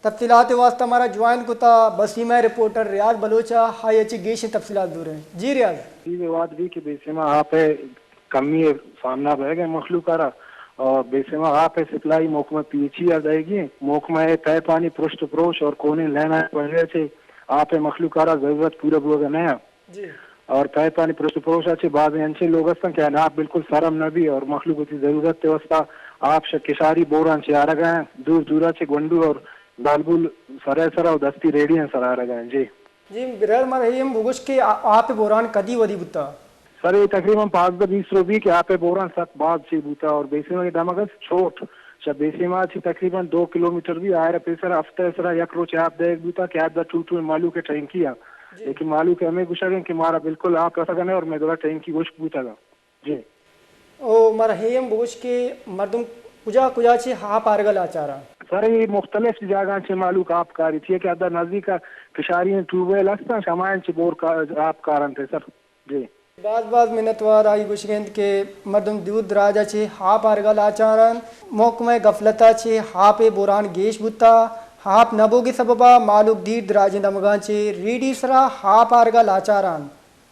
تفصیلات ءِ واستہ مارا جوائن کتا بسیمہ ءِ رپورٹر ریاض بلوچ ءَ، آئی ءَ چہ گیشیں تفصیلات زوریں۔ جی ریاض۔ چیزے وھد بی کہ بیسیما آپ ءِ کمی ءِ سامنا بئیگ ءَ مخلوق ءَ را، اور بیسیما آپ ءِ سپلائی محکمہ پی ایچ ای ءَ دئیگی ایں۔ محکمہ ءِ پیپانی پرشت پروش اور کونیں لین ءِ وجہ چہ آپ ءِ مخلوق ءَ را ضرورت پورا بوگ ءَ نہ ایں۔ جی۔ اور پیپانی پرشت پروش ءَ چہ بازیں انچیں لوگ ہستن کہ آناں آپ بالکل سرم نہ بی اور مخلوق وتی ضرورت ءِ واسطہ آپ شہ کشاری بوران چہ آرگ ءَ ایں، دور دور ءَ چہ گونڈو اور دالبول سرے سرا و دستی ریڑیاں سرا آرگ ءَ ایں۔ جی۔ جی، برار مارا اے ہم بگوش کہ آ-، آپ ءِ بوران کدی ودی بوتا؟ سر، اے تقریباً پانزدہ بیست روچ بی کہ آپ ءِ بوران سک باز چی بوتا اور بیسیما کہ دمگ است چوٹ، شہ بیسیما چی تقریباً دو کلومیٹر بی، آئرا پیسر ہفتہ سرا یک روچ آپ دئیگ بوتا کہ آپ دا ٹو ٹو مالوک ٹینکی آ۔ جی۔ لیکن مالوک ہمیں گوشگ ایں کہ مارا بالکل آپ رسگ نہ اور میں دولا ٹینکی وشک بوتگ۔ جی۔ او مارا اے ہم بگوش کہ مردم کجا کجا چہ آپ آرگا لاچاراں؟ سر، اے مختلف جاگہاں چہ مالوک آپ کاری، چیا کہ ادا نزدیک کشاری ٹیوب ویل ہستاں، شمایاں چہ بور کا-، آپ کارنت سر۔ جی۔ باز باز منتوار۔ آئی گوشگ انت کہ مردم دور دراجا چہ آپ آرگا لاچاراں۔ محکمہ غفلتا چہ آپ ءِ بوران گیش بوتا۔ آپ نہ بوگی سببا مالوک دیر دراجیں دمگاں چہ ریڑی سرا آپ آرگا لاچاراں۔